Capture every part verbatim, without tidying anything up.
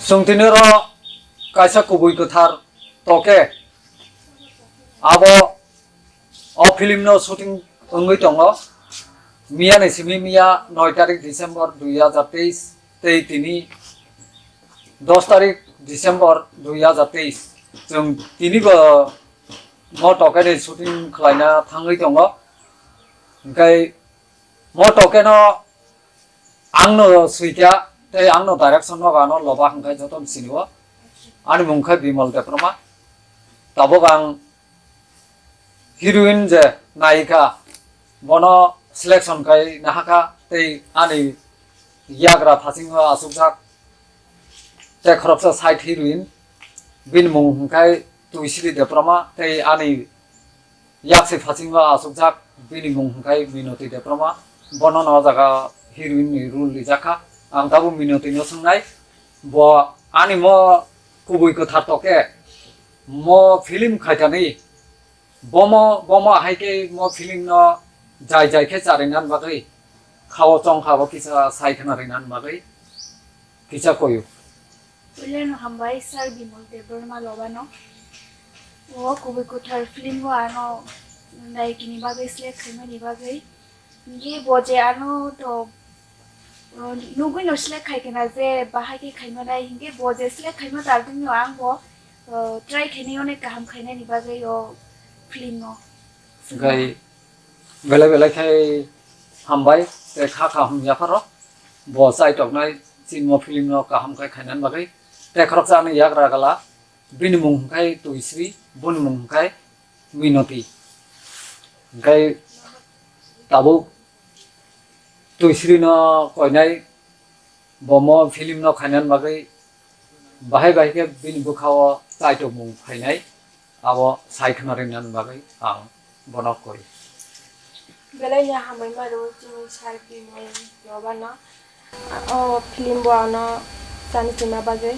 Chwng tini oro kaisa kubui kwthar toke abo o film no shooting wngwi tongo. Miya ni simi miya noi tarik December dui hajar teis tei tini dos tarik December dui hajar teis. Chwng tini bo mo toke ni shooting khlaina thangwi tongo. Hwnkhe mo toke no ang no swikha tei ang no direction no ano loba hwnkhe joto sini o. Ani mung khe Bimal Debbarma. Tabuk ang heroine je nayika, bono selection khai nahakha tei ani yagra phasingo asukjak tei khoroksa side heroine, bini mung hwnkhe Tuisri Debbarma tei ani yaksi phasingo asukjak bini mung hwnkhe Minoti Debbarma. Bono no o jaga heroine ni role rijakha. Ang tabuk Minoti no swngnai, bo ani mo kubui kwthar toke mo film khaitani, bomo, bomo hai khe mo film no jai jai khe charinani bagwi, khao chong kha bo kisa sai khna rinani bagwi kisa koyu. Puilano hambai Sir Bimal Debbarma lobano. O kubui kwthar film o ano nayikini bagwi select khaimani bagwi. Hinkhe bo je ano to, uh, nugwi no select khai kena je bahai khe khaimanai, hinkhe bo je select khaima tar tongno ang bo, uh, try khainai onek kaham khainani bagwi o film no. Gai belai belai khai hambai tei kha kaham yapharo bo chaitoknai chini mo film no kaham khai khainani bagwi. Tei khoroksa ani yagra gala bini mung hwnkhe Tuisri, boni mung hwnkhe Minoti. Hwnkhe tabuk Tuisri no koinai, bomo film no khainani bagwi bahai bahai khe bini bwkha o chaitokmung phainai, abo sai khna rinani bagwi ang bono koi. Belai no hambai mano chini Sir Bimal lobano. O film bo ano chani sima bagwi.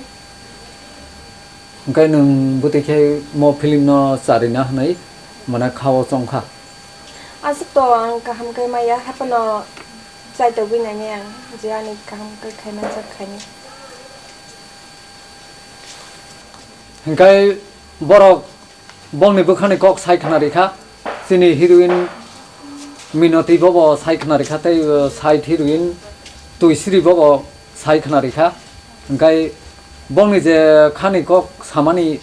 Hwnkhe nwng bwtwi khe mo film no charina hwnwi mane khao chongkha. Aswk to ang kaham khe maya, haphano chaitogwi nainai ang je ani kaham khe khaimanjak khainai. Hwnkhe borok bongni bwkhani kok sai khna rikha, chini heroine Minoti bobo sai khna rikha, tei, uh, side heroine Tuisri bobo sai khna rikha. Hwnkhe bongni je khani kok samani,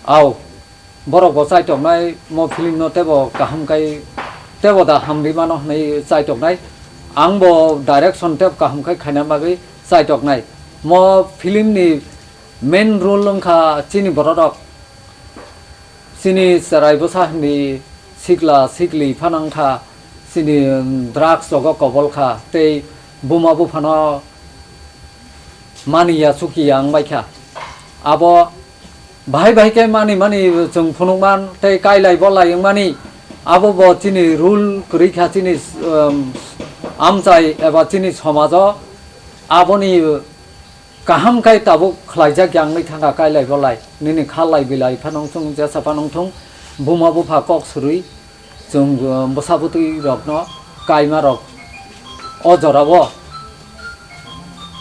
au, borok bo chaitoknai mo film no teibo kaham khai, teibo da hamri mano hwnwi chaitoknai. Ang bo direction tei kaham khai khaina bagwi chaitoknai. Mo film ni main role wngkha chini bororok, chini chwrai bwsa hwnwi sikla sikli phano wngkha, chini, um, drugs rogo kobol kha tei buma buphano mani ya chuki ya wng bai kha. Abo bahai bahai khe mani mani chwng phunukman tei kailai bolai wngmani, abo bo chini rule kwrwi kha, chini, um, amchai eba chini somajo aboni kaham khai tabuk khlaijak ya wngwi thangkha kailai bolai. Nini kha lai bilai phano wngthung, jesa phano wngthung, buma bupha kok swrwi chwng, uh, bwsa bwtwi rokno kaima rok o jorao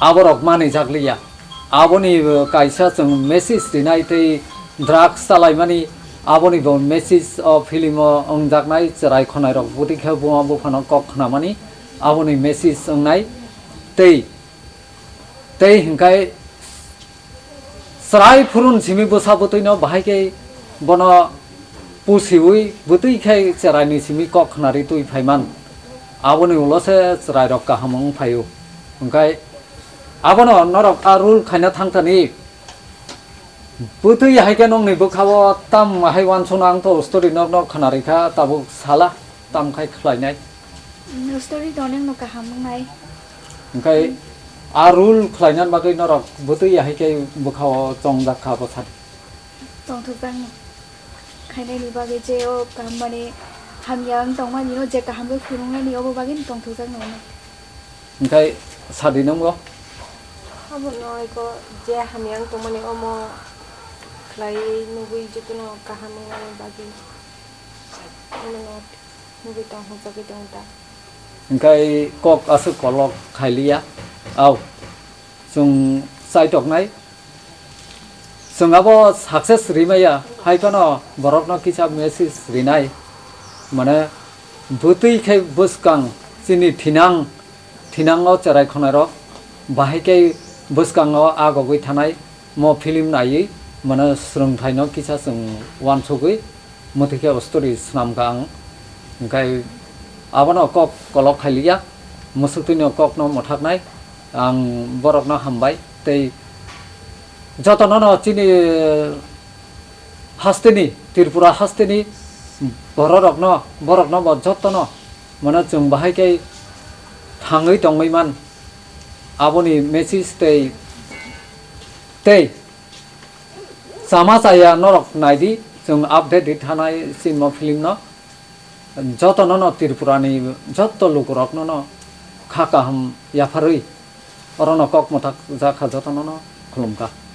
aborok manwi jakliya. Aboni, uh, kaisa chwng message rinai tei drugs chalaimani, aboni bo message o film o wngjaknai, chwrai khonai rok bwtwi khe buma buphano kok khnamani aboni message wngnai tei Tei hwnkhe chwrai phurun simi bwsa bwtwino bahai khe bono pusiui bwtwi khe chwraini simi kok khnari twi phaiman. Aboni ulo se chwrairok kaham wng phaio. Hwnkhe abono norok a rule khaina thangthani. Bwtwi hai khe nokni bwkhao tam hai uansukno ang to story nokno khna rikha, tabuk sala tam khai khlainai. Mm, story to nokno kaham wngnai. Hwnkhe a rule khlaina bagwi norok bwtwi hai khe bwkhao chongjak kha bwsadi. Tongthokjakno khainaini bagwi je o kaham mane hamya wng tongmani o je kaham khe phunuknani obo bagwi tongthokjakno hwnwi. Hwnkhe sadi nungbo? Abono eko je hamya wng tongmani omo khlaiwi nugwi jotono kaham wngnani bagwi omono nugwi tong hwnjagwi tongo ta. Hwnkhe kok aswk kolok khailiya. Au, chwng chaitoknai Chwng abo success rimaya, hai phano borokno kisa message rinai, mane bwtwi khe bwskang chini thinang, thinango cherai khonairok bahai khe bwskango agogwi thanai mo film naiwi, mane swrwngthaino kisa chwng uansugwi mwthikhe o story swnamkha ang. Hwnkhe abono kok kolok khailiya, mwswktwino kokno mwthaknai, ang borokno hambai tei jotono no chini hasteni, Tripura hasteni bororokno, borokno bo jotono mano chwng bahai khe thangwi tongwi man, aboni message tei, tei chama chaya norok naidi, chwng update di thanai sinmo film no. Jotono no Tripura ni joto lukurokno no kha kaham yapharwi orono kok mwthak jakha jotono no khulumkha.